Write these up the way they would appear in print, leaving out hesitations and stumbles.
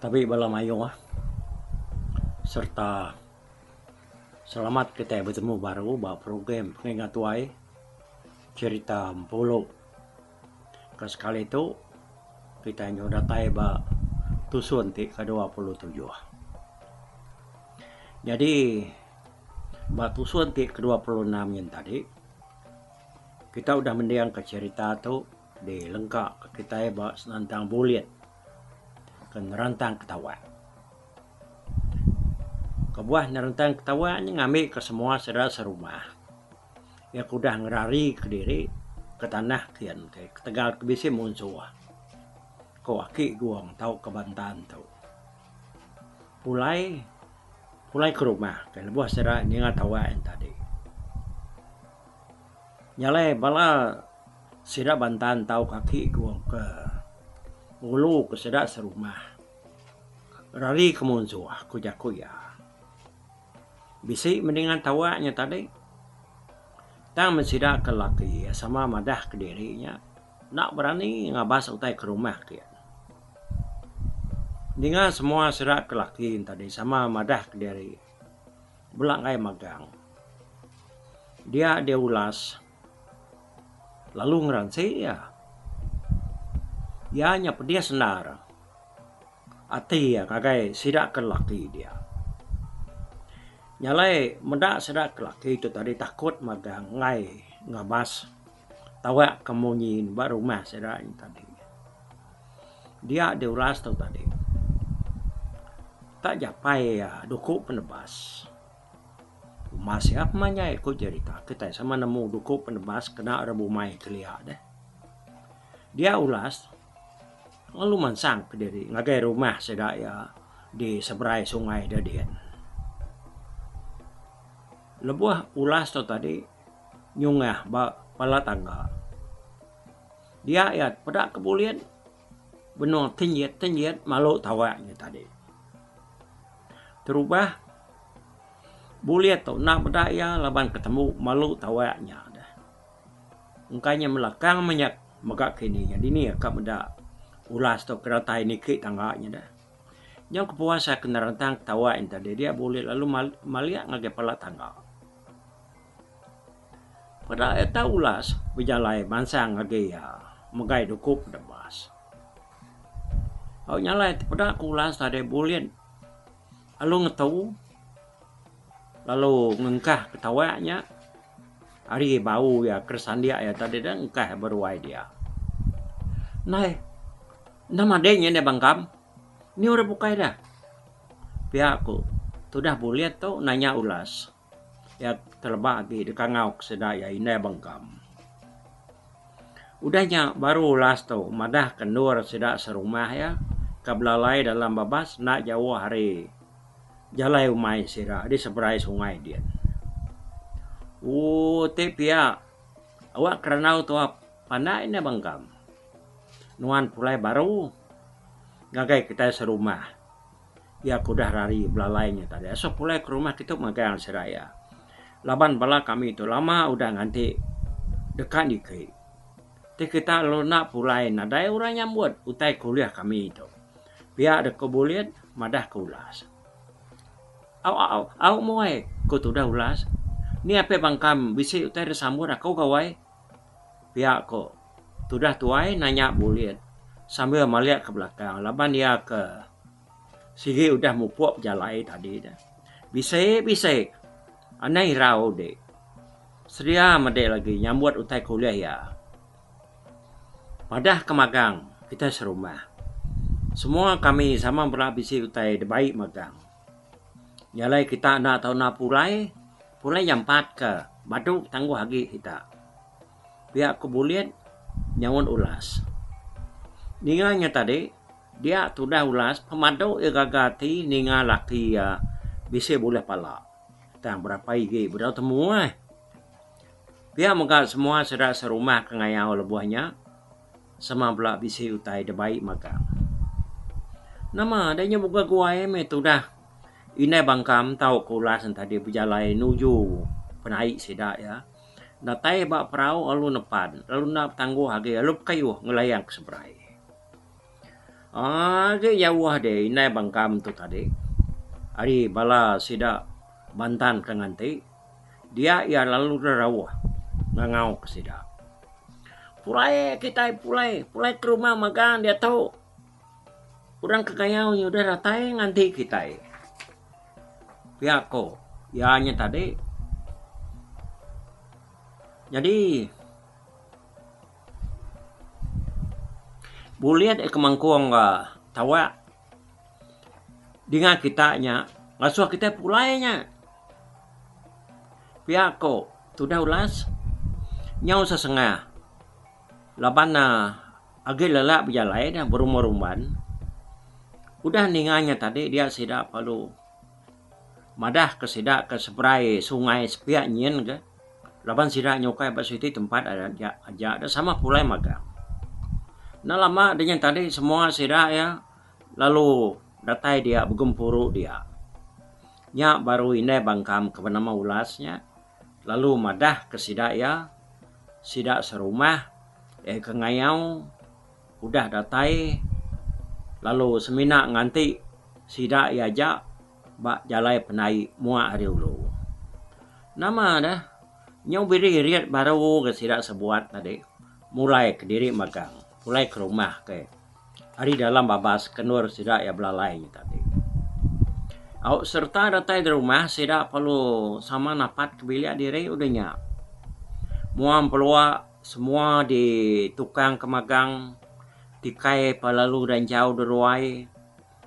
Tabi bala mayuh sereta selamat kitai betemu baru ba program Pengingat Tuai Cherita Empulu. Ke sekali tu kitai nyau datai ba tusun ti ke 27. Nyadi ba tusun ti ke 26 nyin tadi kita udah mendingka cherita tu dilengka kitai ba senentang bulit. Ke nerantang ketawa. Kebuah nerantang ketawa nya ngambi ke semua sida serumah iya ke udah ngerari kediri ke tanah kian ke ketegal ke bisi munsuh ko aki guang tauka bantan tu. Pulai pulai ke rumah ke lebuh sida ninga tawa en tadi. Nya alai bala sida bantan tauka aki guang ke ngulu ke sida serumah rari ke munsuh ku jaku iya. Bisi mendingan tawa nya tadi tang men sida ke laki sama madah kediri nya enda berani ngabas utai ke rumah ti. Ninga semua sida ke laki tadi sama madah kediri bela enggai magang. Dia diulas lalu ngeransi iya. Iya nya pedis endar ati iya ngagai sida ke lelaki dia. Nya alai meda sida ke lelaki tu tadi takut magang enggai ngabas tawa ke munyi ba rumah sida nya tadi. Dia diulas tu tadi tak japai iya duku penebas. Uma sia pemanjai ku jerita kitai sama nemu duku penebas kena ra bumai kelia deh. Dia ulas lalu mansang kediri ngagai rumah sida iya di seberai sungai da din. Lebuh ulas tu tadi nyungah ba pala tangga dia iya peda ke bulit benung tenjit tenjit malu tawa nya tadi. Terubah bulit tu enda meda iya laban ketemu malu tawa nya deh. Engka nya melakang meh nya mega kini nya dini ka meda ulas tu ke datai niki tangga nya deh. Nyau kepuas iya ke nerentang tawa nya tadi dia bulit lalu malik ngagai pala tangga. Peda iya tau ulas bejalai mansang ngagai iya megai dukup debas. Au nya alai tepeda ku ulas tadi bulit lalu ngetu lalu ngengkah ketawa nya ari bau iya ke sandik iya tadi dah engkah ba ruai dia. Ndai enda madi nya deh bangkam ni orang bukai dah. Pia ku tudah bulit tu nanya ulas. Iya teleba agi deka ngau ke sida iya indai bengkam. Udah nya baru ulas tu madah ke endur sida serumah iya ke belalai dalam babas enda jauh ari jalai umai sida di seberai sungai din. Ooh ti pia awak kerandau tua pandai indai bengkam. Nuan pulai baru ngagai kitai serumah. Iya ke udah rari belalai nya tadi asuh pulai ke rumah kitu magang sida iya. Laban bala kami tu lama udah nganti deka niki. Ti kita lalu enda pulai nadai orang nyambut utai ke ulih kami tu. Pia deka bulit madah ke ulas. Au au au muai ku tudah ulas. Ni apai bangkam bisi utai disambut aku gawai. Pia ko tudah tuai nanya bulit sambil malik ke belakang laban iya ke sigi udah mupuk bejalai tadi ne. Bisi bisi anang irau dik. Sedia mede lagi nyambut utai ke ulih iya. Padah ke magang kitai serumah. Semua kami sama bela bisi utai dibai magang. Nya alai kita enda tau enda pulai, pulai nyampat ke badu tangguh agi kita. Pia ku Bulit nyaut ulas. Ninga nya tadi, dia tudah ulas pemadu iya gaga ati ninga laki iya bisi bulih pala. Tang berapa igi bedau temu ai. Pia mega semua sida serumah ke ngayau lebuh nya sama bela bisi utai dibai magang. Nama deh nya buga guai meh tudah indai bangkam tau ke ulas ne tadi bejalai nuju penaik sida iya. Datai ba perau lalu nepan lalu enda betangguh agi lalu bekayuh ngelayang ke seberai. Agi jauh deh indai bangkam tu tadi ari bala sida bantan ke nganti dia iya lalu rerauh ngangau ke sida. Pulai kitai pulai, pulai ke rumah magang diatu. Orang ke kayau nya udah datai nganti kitai. Pia ko iya nya tadi. Nyadi bulit ke mangkung tawak dinga kita nya ngasuh kitai pulai nya. Pia ko tudah ulas nyau sesengah laban ne agi lelak bejalai ne berumban rumban. Udah ninga nya tadi dia sida perlu madah ke sida ke seberai sungai sepiak nyin ke laban sida nyukai ba siti tempat aja aja da sama pulai magang. Enda lama da nya tadi semua sida iya lalu datai dia begempuru dia. Nya baru indai bangkam ke benama Ulas nya lalu madah ke sida iya sida serumah eh ke ngayau udah datai lalu semina nganti sida iya aja ba jalai penai mua ari ulu. Nama deh nyau biri riet baru ga sida sebuat tadi mulai kediri magang pulai ke rumah ke. Ari dalam babas ke endur sida iya belalai nya tadi. Au sereta datai da rumah sida perlu sama napat ke bilik diri udah nya. Mua empelua semua di tukang ke magang tikai pa lalu danjau da ruai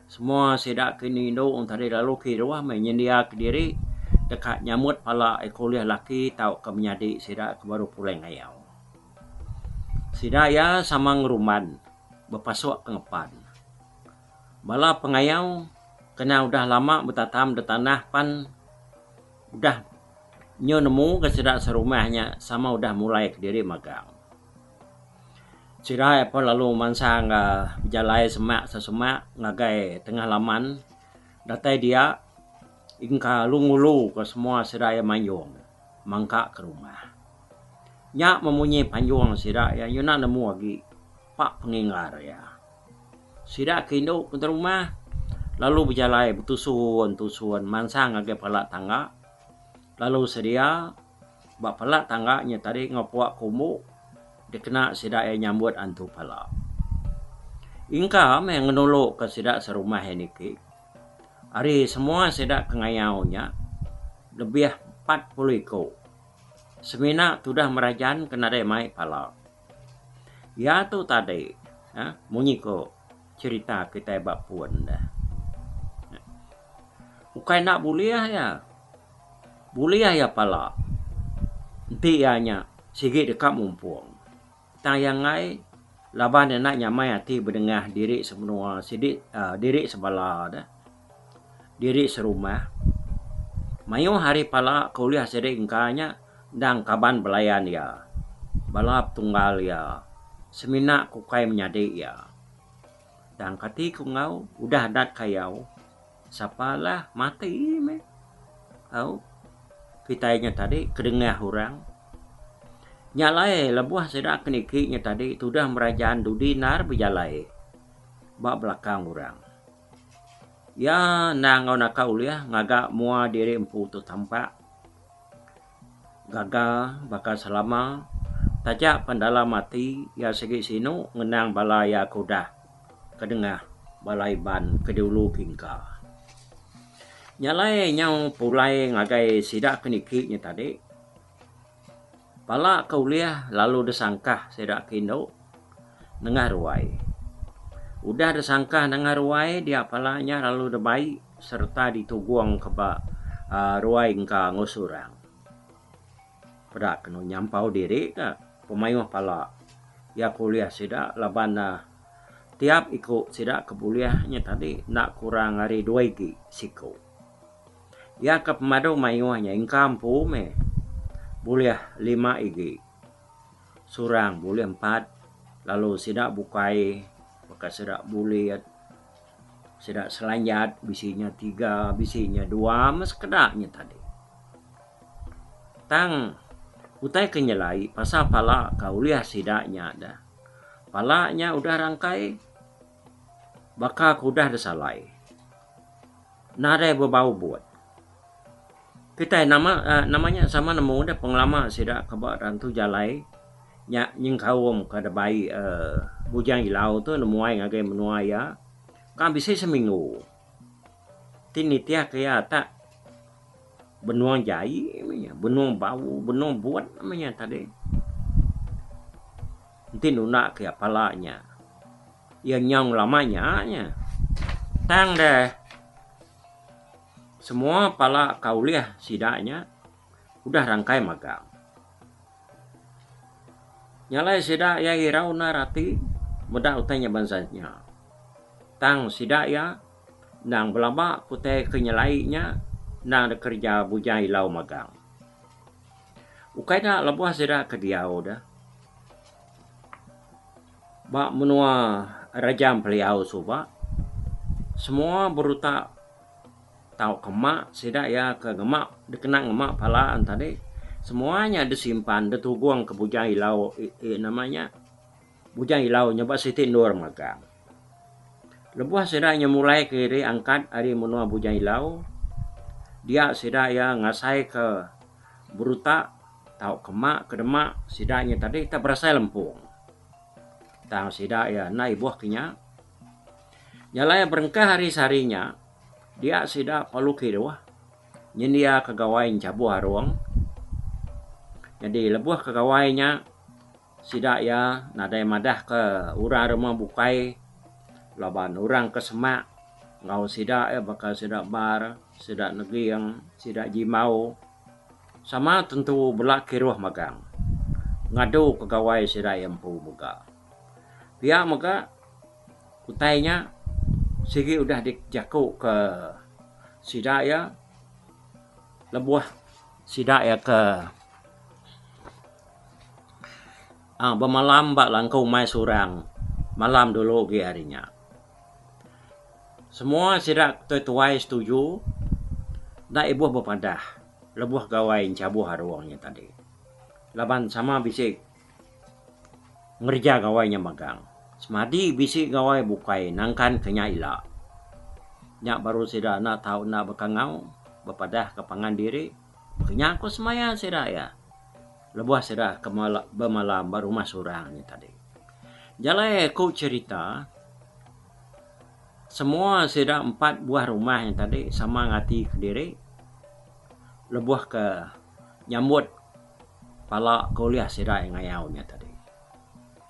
semua sida ke indu indu tadi lalu kiruh meh nyendia kediri deka nyambut pala ke ulih laki tauka menyadi sida ke baru pulai ngayau. Sida iya sama ngerumban bepasuk ke ngepan. Bala pengayau kena udah lama betatam da tanah pan udah nyu nemu ga sida serumah nya sama udah mulai kediri magang. Sida iya pun lalu mansang ga bejalai semak sesemak ngagai tengah laman datai dia engka lalu ngulu ka semua sida iya mayung mangka ke rumah. Nya memunyi panjung sida iya nyuna nemu agi pak penginggar iya. Sida ke indu ke rumah lalu bejalai betusun tusun mansang ngagai pala tangga lalu sedia ba pala tangga nya tadi enggau pua kumbu dikena sida iya nyambut antu pala. Ingka meh ngenulu ka sida serumah iya niki ari semua sida ke ngayau nya lebih 40 iku. Semina tudah merajan ke nadai mai pala. Iya tu tadi uhh munyi ko cherita kitai ba pun deh. Ukai enda bulih iya. Bulih iya pala enti iya nya sigi deka mumpung. Tang iya enggai laban iya enda nyamai ati bedengah diri semenua sidi uhh diri sebala deh. Diri serumah. Mayuh ari pala ke ulih sidi engka nya endang kaban belayan iya. Bala petunggal iya. Semina ke ukai menyadi iya. Tang kati ku enggau udah adat kayau sapa lah mati meh. Au kitai nya tadi kedengah orang. Nya alai lebuh sida ke niki nya tadi tudah merajan dudi endar bejalai ba belakang orang. Iya endang enggau naka ulih ngaga mua diri empu tu tampak gaga baka selama taja pen dalam ati iya sigi sinu ngenang bala iya ke udah ke dengah bala Iban ke diulu kingka. Nya alai nyau pulai ngagai sida ke niki nya tadi. Pala ke ulih lalu disangkah sida ke indu nengah ruai. Udah disangkah nengah ruai dia pala nya lalu dibai sereta ditugung ke ba aaa ruai engka enggau surang. Peda kenu nyampau diri ka pemayuh pala iya ke ulih sida laban ne tiap iku sida ke bulih nya tadi enda kurang ari dua igi siku. Iya ke pemadu mayuh nya engka empu meh bulih lima igi. Surang bulih empat lalu sida bukai baka sida bulit, sida selanjat bisi nya tiga bisi nya dua meh sekeda nya tadi. Tang utai ke nyelai pasal pala ke ulih sida nya deh. Pala nya udah rangkai. Baka ke udah disalai. Nadai bebau but. Kitai nama nama nya sama nemu deh pengelama sida ke ba rantu jalai nya nyengkaum ke dibai uhh Bujang Ilau tu nemuai ngagai menua iya ka bisi seminggu. Ti nitih ke iya tak benung jai meh nya, benung bau, benung but meh nya tadi. Enti nunda ke iya pala nya. Iya nyau ngelama nya nya. Tang deh semua pala ka ulih sida nya udah rangkai magang. Nya alai sida iya irau endar ati meda utai nya bansa nya. Tang sida iya endang belaba ke utai ke nyelai nya endang dikereja Bujang Ilau magang. Ukai da lebuh sida ke diau deh. Ba menua Raja Empeliau suba, semua beruta tauka ma sida iya ke ngema dikena ngema pala ne tadi semua nya disimpan ditugong ke Bujang Ilau eee nama nya Bujang Ilau nya ba siti endur magang. Lebuh sida nya mulai ke iri angkat ari menua Bujang Ilau dia sida iya ngasai ke beruta tauka ma ke dema sida nya tadi tak berasai lempung. Tang sida iya enda ibuh ke nya. Nya alai berengkah ari sehari nya, dia sida perlu kiruh nyendiaka gawai enchabuh arung. Nyadi lebuh ke gawai nya sida iya nadai madah ke orang rumah bukai laban orang ke semak enggau sida iya baka sida bar, sida neging, sida jimbau. Sama tentu bela kiruh magang ngadu ke gawai sida iya empu mega. Pia mega utai nya sigi udah dijaku ke sida iya lebuh sida iya ke aaa bemalam ba langkau umai surang malam dulu agi hari nya. Semua sida tuai-tuai setuju enda ibuh bepadah lebuh gawai enchabuh arung nya tadi laban sama bisi ngereja gawai nya magang. Semadi bisi gawai bukai nangkan ke nya ila. Nya baru sida enda tau enda bekangau bepadah ke pangan diri ke nya ku semaya sida iya lebuh sida ke bemalam ba rumah surang nya tadi. Jalai ku cherita. Semua sida empat buah rumah nya tadi sama ngati kediri lebuh ke nyambut pala ke ulih sida ngayau nya tadi.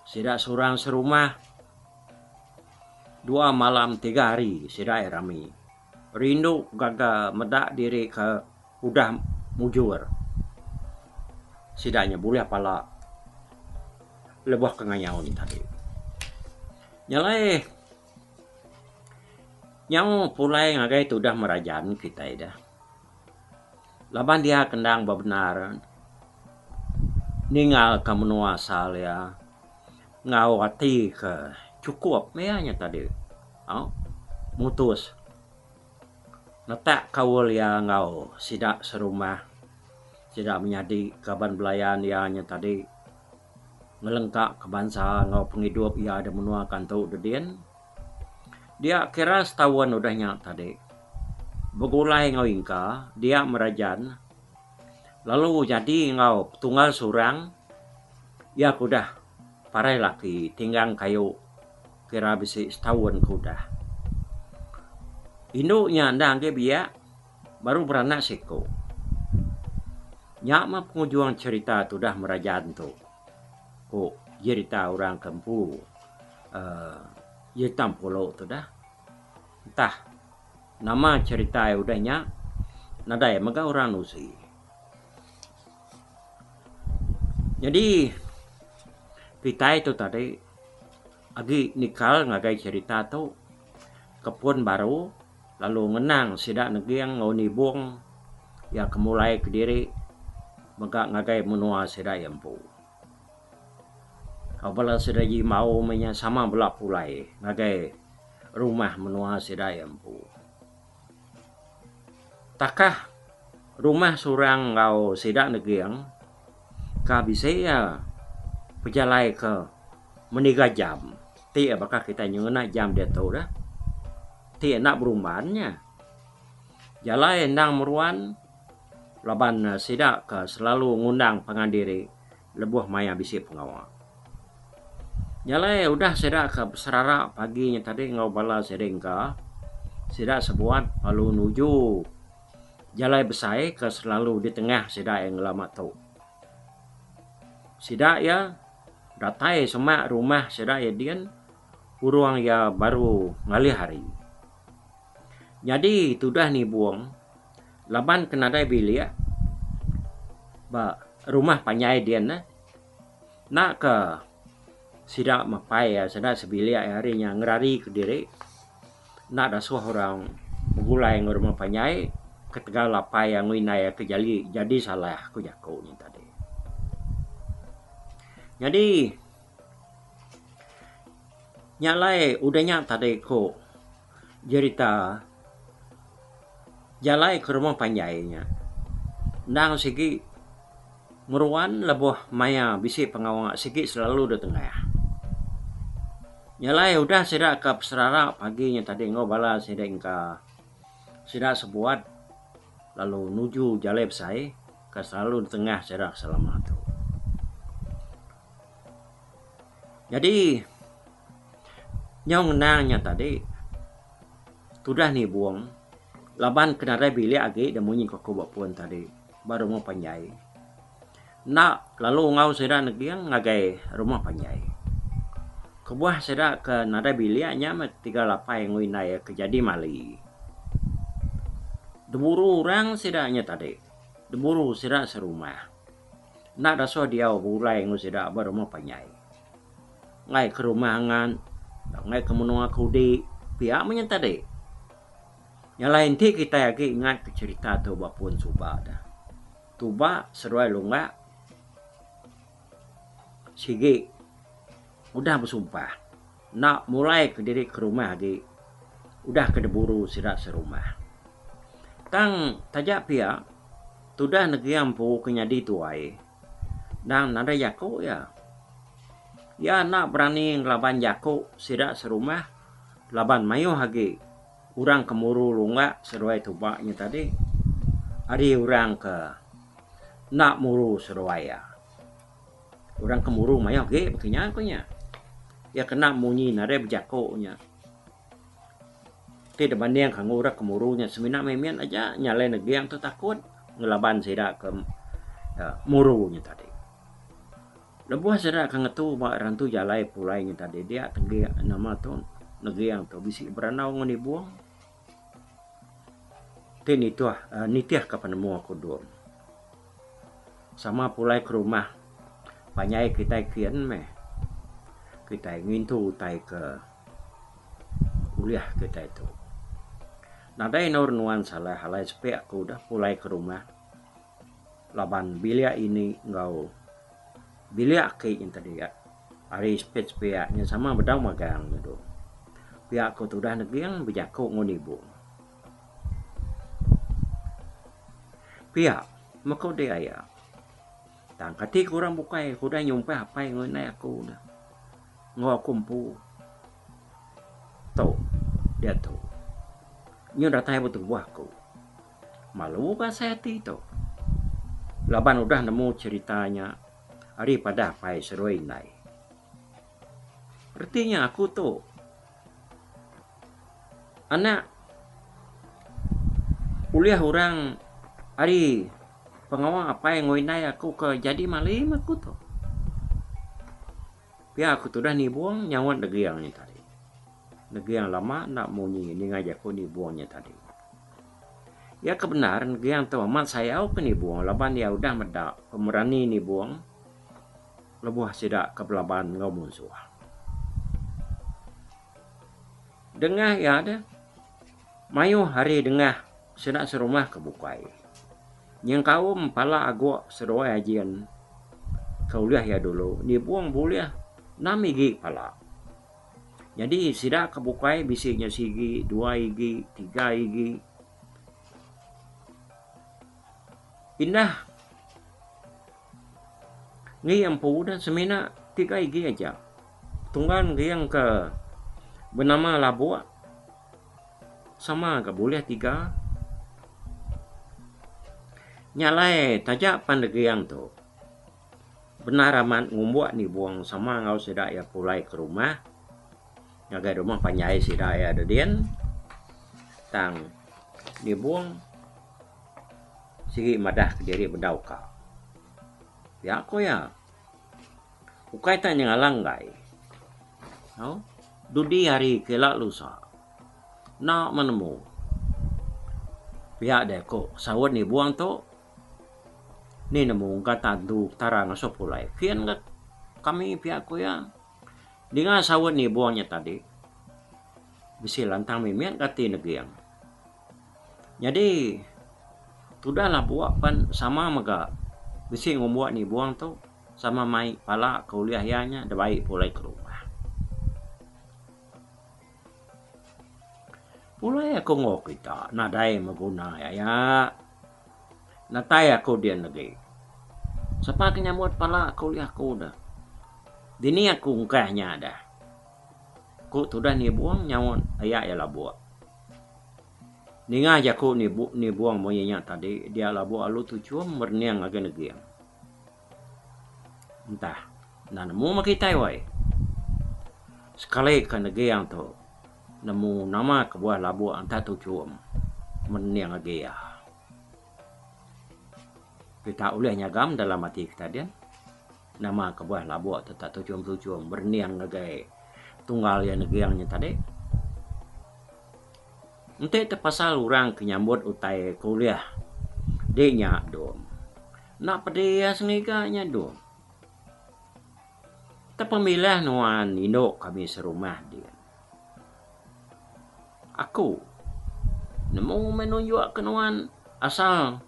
Sida seorang serumah dua malam tiga hari sida iya rami. Rindu gaga meda diri ke udah mujur sida nya bulih pala lebuh ke ngayau nya tadi. Nya alai nyau pulai ngagai tudah merajan kitai deh. Laban dia kendang bebendar ninggalka menua asal iya enggau ati ke chukup meh iya nya tadi au mutus netak kaul iya enggau sida serumah sida menyadi kaban belayan iya nya tadi. Ngelengka ke bansa enggau pengidup iya da menua Kantu dedin. Dia kira setaun udah nya tadi begulai enggau Ingka dia Merajan lalu jadi enggau petunggal surang iya ke udah parai laki tinggang kayu kira bisi setaun ke udah. Indu nya enda agi biak baru beranak siku. Nya mah pengujung cherita tudah Merajan tu, ku jerita orang ke empu uhh jerita Empulu tu dah. Entah nama cherita iya udah nya nadai mega orang nusi. Nyadi kitai tu tadi agi nikal ngagai cherita tu ke pun baru. Lalu ngenang sida neging enggau nibung iya ke mulai kediri mega ngagai menua sida iya empu. Au bala sida jimbau meh nya sama bela pulai ngagai rumah menua sida iya empu. Takah rumah surang enggau sida neging ka bisi iya pejalai ke meniga jam ti baka kitai nyengena jam diatu dah. Ti enda berumban nya. Jalai endang meruan laban sida ke selalu ngundang pangan diri lebuh maya bisi pengawa. Jalai udah sida ke beserara pagi nya tadi enggau bala sida engka, sida sebuat lalu nuju jalai besai ke selalu ditengah sida iya ngelama tu. Sida iya datai semak rumah sida iya din urung iya baru ngalih hari. Nyadi tudah nibung laban ke nadai bilik ba rumah panjai din neh enda ke sida mepai sida sebilik ari nya ngerari kediri enda dasuh orang begulai enggau rumah panjai ketegal apai enggau indai ke jali jadi salah ku jaku nya tadi. Nyadi nya alai udah nya tadi ku jerita jalai ke rumah panjai nya endang sigi meruan lebuh maya bisi pengawa sigi selalu da tengah. Nya alai udah sida ke beserara pagi nya tadi enggau bala sida engka sida sebuat lalu nuju jalai besai ke selalu ditengah sida selama tu. Nyadi nyau ngenang nya tadi tudah nibung laban ke nadai bilik agi da munyi ku aku ba pun tadi ba rumah panjai. Enda lalu enggau sida neging ngagai rumah panjai. Kebuah sida ke nadai bilik nya meh tiga lapai enggau indai ke jadi mali. Deburu orang sida nya tadi, deburu sida serumah. Enda dasuh diau begulai enggau sida ba rumah panjai. Enggai ke rumah angan, enggai ke menua ke udi pia meh nya tadi. Nya alai enti kitai agi ingat ke cherita tu ba pun suba dah. Tuba seduai lunggak sigi udah besumpah enda mulai ke diri ke rumah agi udah ke diburu sida serumah. Tang taja pia tudah negia empu ke nyadi tuai endang nadai jaku iya. Iya enda berani ngelaban jaku sida serumah laban mayuh agi. Orang ke muru lunggak seduai tuba nya tadi ari orang ke enda muru seduai iya. Orang ke muru mayuh agi baka nya ku nya. Iya kena munyi nadai bejaku nya. Ti dibandingka enggau orang ke muru nya semina mimit aja nya alai neging tu takut ngelaban sida ke muru nya tadi. Lebuh sida ke ngetu ba rantu jalai pulai nya tadi dia tegi nama tu neging tu bisi berandau enggau nibung ti nituh uhh nitih ka penemu aku dom. Sama pulai ke rumah panjai kitai kin meh kitai ngintu utai ke ulih kitai tu. Nadai endur nuan salah alai sepi aku dah pulai ke rumah. Laban bilik ini enggau bilik aki nya tadi ari sepik-sepik nya sama bedau magang nya tu. Pia ku tudah neging bejaku enggau nibu. Pia meh ku dih aya. Tang kati ku orang bukai ku udah nyumpah apai enggau indai aku ne enggau aku empu tu diatu. Nyu datai ba tubuh aku. Malu ga asai ati tu. Laban udah nemu cherita nya ari padah apai seduai indai. Reti nya aku tu anak ulih orang ari pengawa apai enggau indai aku ke jadi mali meh aku tu. Pia aku tudah nibung nyaut deging nya tadi. Neging lama enda munyi ninga jaku nibung nya tadi. Iya ke bendar neging tu amat sayau ke nibung laban iya udah meda pemerani nibung lebuh sida ke belaban enggau munsuh. Dengah iya deh mayuh ari dengah sida serumah ke bukai. Nyengkaum pala aguk seduai ajin ke ulih iya dulu nibung bulih enam igi pala. Nyadi sida ke bukai bisi nya sigi, dua igi, tiga igi. Indah ngi empu ne semina tiga igi aja. Tunggal ngiring ke benama Labuk. Sama ga bulih tiga. Nya alai taja pan Neging tu bendar amat ngumbuk nibung sama enggau sida iya pulai ke rumah ngagai rumah panjai sida iya dedin tang nibung sigi madah kediri bedau ka. Pia ku iya. Ukai tak nyengalang enggai. Au dudi hari ke ila lusa enda meh nemu. Pia deh ku saut nibung tu ni nemu engka tandu Petara ngasuh pulai. Kin ga kami pia ku iya. Dinga saut nibung nya tadi bisi lantang mimit ga ati neging. Nyadi tudah labuk pen sama mega bisi ngumbuk nibung tu sama mai pala ke ulih iya nya dibai pulai ke rumah. Pulai aku enggau kita nadai beguna aya. Natai aku din agi. Sapa ke nyambut pala ke ulih aku deh. Dini aku engkah nya deh. Ku tudah nibung nyaut aya iya labuk. Ninga jaku nibung munyi nya tadi dia labuk alu tuchum merening ngagai neging. Entah enda nemu meh kitai weh. Sekali ke neging tu nemu nama kebuah labuk enta tuchum merening agi iya. Kita ulih nyagam dalam ati kita din. Nama kebuah labuk tu tak tuchum-tuchum berening ngagai tunggal iya neging nya tadi. Enti te pasal orang ke nyambut utai ke ulih di nya dum. Enda pedis ngiga nya dum. Te pemilih nuan indu kami serumah din. Aku nemu meh nunjuk ke nuan asal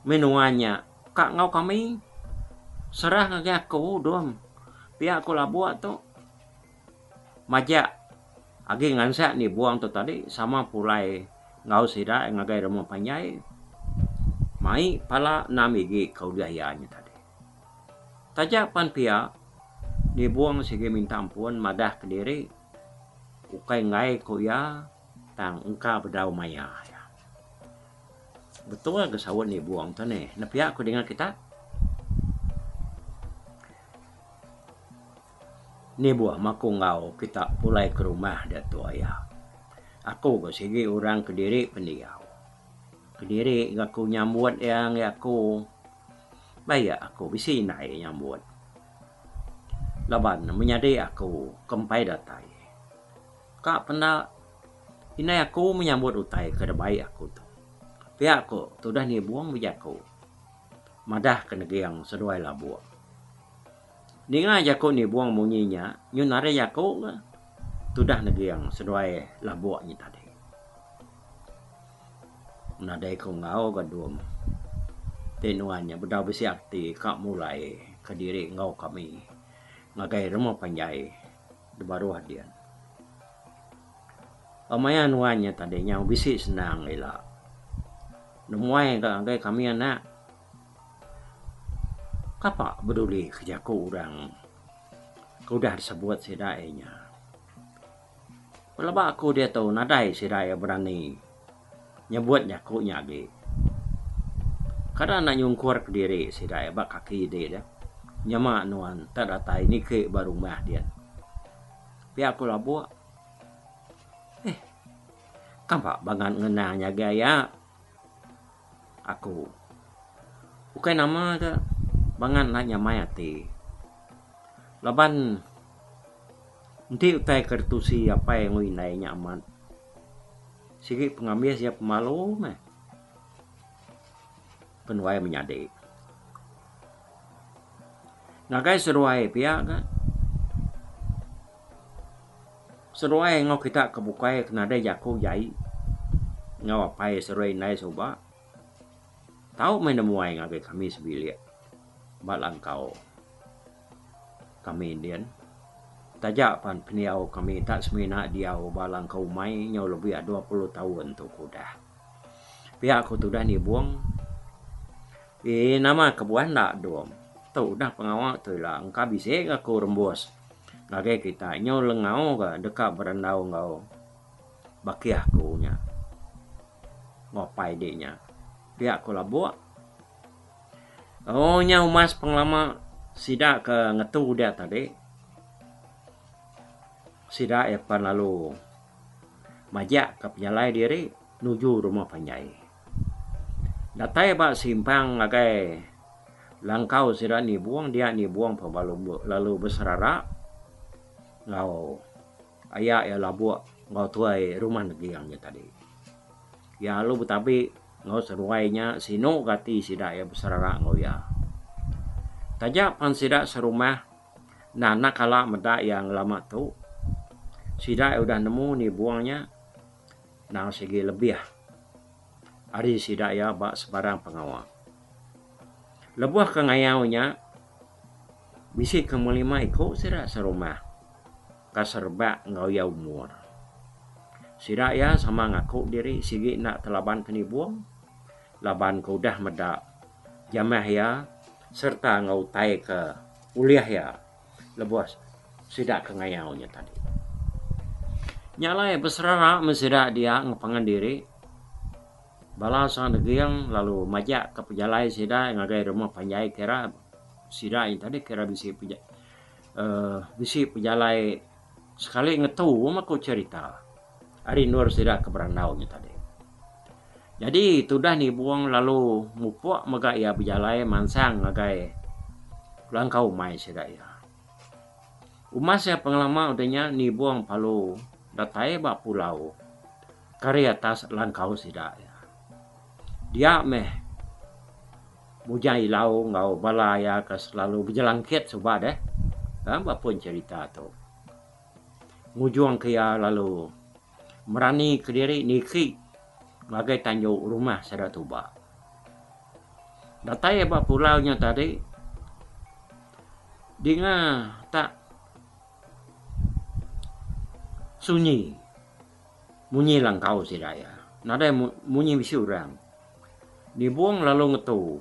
meh nuan nya ka enggau kami serah ngagai aku dom pia ku labuk tu majak agi ngansak nibung tu tadi sama pulai enggau sida ngagai rumah panjai mai pala enam igi ke ulih iya nya tadi. Taja pan pia nibung sigi minta ampun madah kediri. Ukai enggai ku iya tang engka bedau maya iya. Betul ga saut nibung tu nih. Ne pia ku dinga kita. Nibuh meh aku enggau kita pulai ke rumah diatu aya. Aku ga sigi orang kediri pendiau. Kediri ga aku nyambut iya enggai aku. Baik aku bisi indai nyambut. Laban menyadi aku ke empai datai. Ka penda indai aku menyambut utai ke dibai aku tu. Pia ku tudah nibung bejaku madah ke neging seduai labuk. Ninga jaku nibung munyi nya nyun ari jaku ke tudah neging seduai labuk nya tadi. Nadai ku enggau ga dum ti nuan nya bedau bisi ati ka mulai kediri enggau kami ngagai rumah panjai da baruh din. Maya nuan nya tadi nyau bisi senang ila nemuai ga ngagai kami anak kapa beduli ke jaku orang ke udah disebut sida iya nya. Pelaba aku diatu nadai sida iya berani nyebut jaku nya agi. Kada enda nyungkur kediri sida iya ba kaki di deh. Nyema nuan tak datai niki ba rumah din. Pia ku Labuk. Eh. Kamba bangat ngenang nya agi aya. Aku. Ukai nama ga bangat enda nyamai ati. Laban enti utai ke ditusi apai enggau indai nya amat sigi pengambis iya pemalu meh kenuai menyadi. Ngagai seduai pia ga seduai enggau kita ke bukai ke nadai jaku jai enggau apai seduai indai suba tau meh nemuai ngagai kami sebilik ba langkau. Kami din. Taja pan pendiau kami tak semina diau ba langkau umai nyau lebih 20 taun tu ke udah. Pia ku tudah nibung, Eii nama kebuah enda dom. Tu udah pengawa tu ila engka bisi ga ku rembus ngagai kita nyau lengau ga deka berandau enggau. Bakih aku nya. Enggau apai di nya. Pia ku Labuk. Oh nya umas pengelama sida ke ngetu dia tadi. Sida iya pan lalu majak ka pejalai diri nuju rumah panjai. Datai ba simpang ngagai langkau sida nibung dia nibung pa lalu beserara enggau aya iya Labuk enggau tuai rumah Neging nya tadi. Iya lalu betabi enggau seduai nya sinu ga ati sida iya beserara enggau iya. Taja pan sida serumah enda anak kala meda iya ngelama tu, sida iya udah nemu nibung nya endang sigi lebih ari sida iya ba sebarang pengawa. Lebuh ke ngayau nya bisi ke melima iku sida serumah. Ka serebak enggau iya umur. Sida iya sama ngaku diri sigi enda telaban ke nibung laban ke udah meda jamah iya sereta enggau utai ke ulih iya lebuh sida ke ngayau nya tadi. Nya alai beserara meh sida dia enggau pangan diri bala sang deging lalu majak ke pejalai sida ngagai rumah panjai kira sida nya tadi kira bisi uhh bisi pejalai sekali ngetu meh ku cherita ari endur sida ke berandau nya tadi. Nyadi tudah nibung lalu mupuk mega iya bejalai mansang ngagai langkau umai sida iya. Umas iya pengelama udah nya nibung palu datai ba pulau ke ari atas langkau sida iya. Dia meh. Bujang Ilau enggau bala iya ke selalu bejelangkit suba deh. Ba pun cherita tu. Ngujung ke iya lalu merani kediri niki ngagai tanju rumah sida tuba. Datai ba pulau nya tadi dinga tak sunyi munyi langkau sida iya. Nadai munyi bisi orang. Nibung lalu ngetu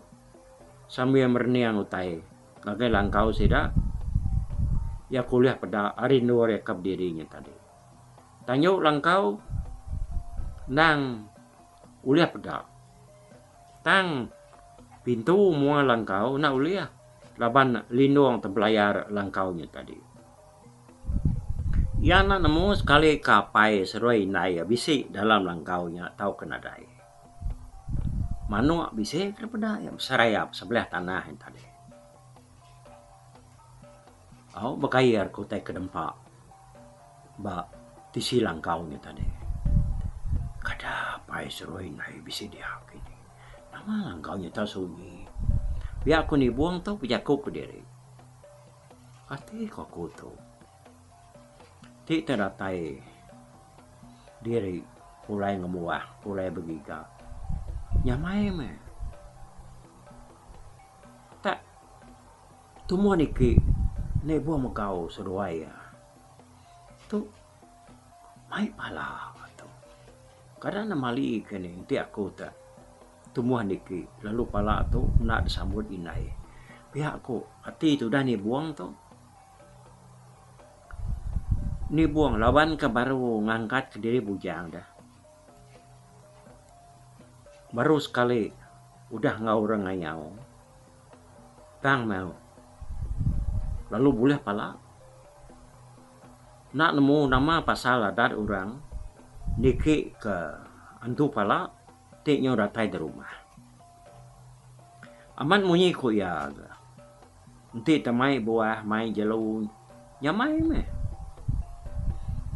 sambil merening utai ngagai langkau sida iya ke ulih peda ari endur iya ke bediri nya tadi. Tanju langkau endang ulih peda tang pintu mua langkau enda ulih laban lindung tebelayar langkau nya tadi. Iya enda nemu sekali ke apai seduai indai iya bisi dalam langkau nya tauka nadai. Manuk bisi ke peda iya beserayap sebelah tanah nya tadi. Au bekair ke utai ke dempa ba tisi langkau nya tadi. Kada apai seruai indai bisi dia kini. Nama langkau nya tau sunyi. Pia ku nibung tu bejaku kediri. Kati ku aku tu. Ti te datai diri pulai ngembuah pulai begiga nyamai meh. Tak tumbuh niki lebuh megau seduai iya tu mai pala tu. Kada ne mali ke ne enti aku te tumbuh niki lalu pala tu enda disambut indai. Pia ku ati tudah nibung tu. Nibung laban ke baru ngangkat kediri bujang deh. Baru sekali udah enggau orang ngayau tang meh lalu bulih pala. Enda nemu nama pasal adat orang niki ke antu pala ti nyau datai da rumah. Amat munyi ku iya ga. Enti te mai buah mai jelu nyamai meh.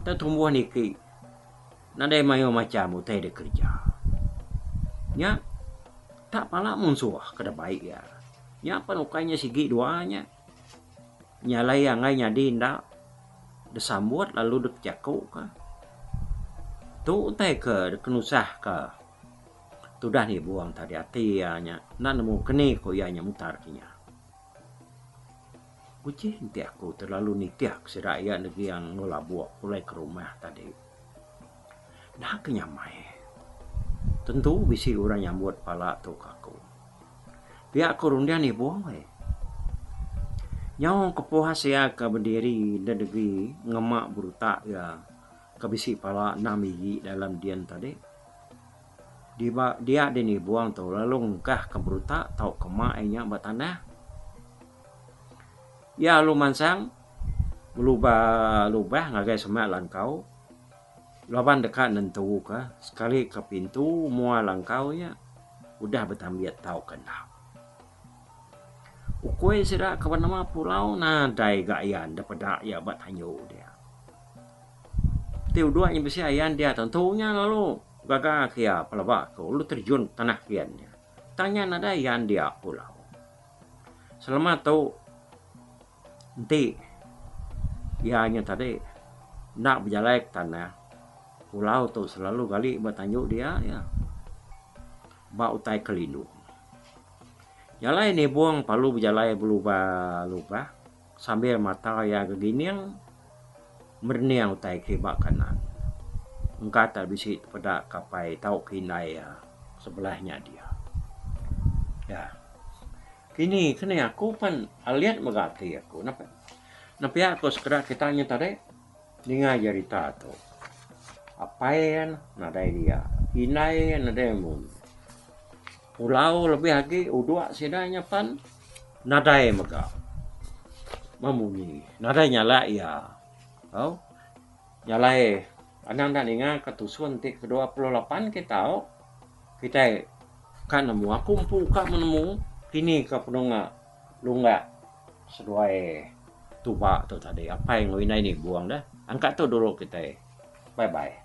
Te tumbuh niki nadai mayuh macham utai da kerja. Nya tak pala munsuh ke da bai iya. Nya pan ukai nya sigi dua nya. Nya alai iya enggai nyadi enda disambut lalu dipejaku ka. Tu utai ke kenusah ka tudah nibung tadi ati iya nya enda nemu keni ku iya nya mutar ke nya. Uji enti aku terlalu nitih ke sida iya neging enggau labuk pulai ke rumah tadi. Enda ke nyamai. Tentu bisi orang nyambut pala tu ke aku. Pia ku runding nibung ai. Nyau kepuas iya ke bediri da degi ngema berutak iya. ke bisi pala enam igi dalam din tadi. Diba dia di nibung tu lalu ngengkah ke beruta tauka ma iya nya ba tanah. Iya lalu mansang belubah lubah ngagai semak langkau laban deka nentuka sekali ke pintu mua langkau nya udah betambit tauka enda. Ukui sida ke benama pulau nadai ga ayan da peda iya ba tanju dia. Ti udok nya bisi ayan dia tentu nya lalu gaga ke iya pelaba ku lalu terjun tanah kian nya. Tang nya nadai ayan dia pulau. Selama tu enti iya nya tadi enda bejalai ke tanah pulau tu selalu gali ba tanju dia iya ba utai ke lindung. Jalai nibung perlu bejalai belubah lubah sambil mata iya gegining merening utai kiba kanan. Engka tak bisi tepeda ke apai tauka indai iya sebelah nya dia. Ya. Kini kini aku pan alit mega ati aku nepia ku sekeda kita nya tadi. Ninga jerita tu. Apai iya nadai dia. Indai iya nadai mun. Pulau lebih agi udok sida nya pan nadai mega memunyi. Nadai nyala iya. Au jalai anang enda ninga ka tusun ti ke 28 kita au kitai ka nemu aku empu ka menemu kini ka penunga lunggak seduai tuba tu tadi apai enggau indai nibung deh. Angkat tu dulu kitai. Bye bye.